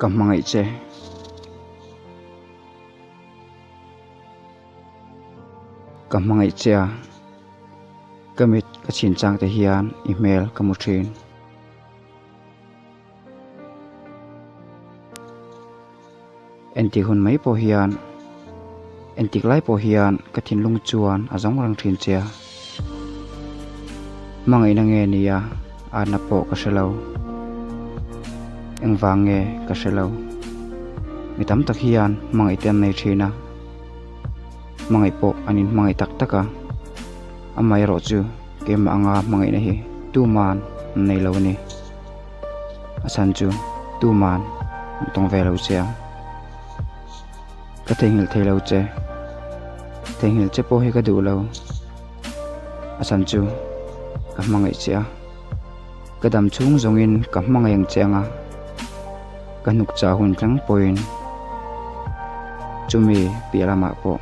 Ka hmangaih che. Ka hmangaih che a, ka mit ka chhin chang te hian i hmel ka hmu thin. Entik hun mai pawh hian, entik lai pawh hian ka thinlung chuan a zawng reng thin che a. Hmangaihna nge nia atna pawh ka hre lo. Engvang nge ka hre lo. Mi tam tak hian hmangaih te an nei thin a, hmangaih pawh an inhmangaih tak tak a. Amaherawh chu keimah anga hmangaihna hi tuman an nei lo a ni. A chhan chu tuman an tawng ve lo che a. Ka theihnghilh thei lo che. Theihnghilh che pawh hi ka duh lo. A chhan chu ka hmangaih che a. Ka dam chhung zawngin ka hmangaih ang che anga ka hnuk chah hun thleng pawhin chumi piah lamah pawh.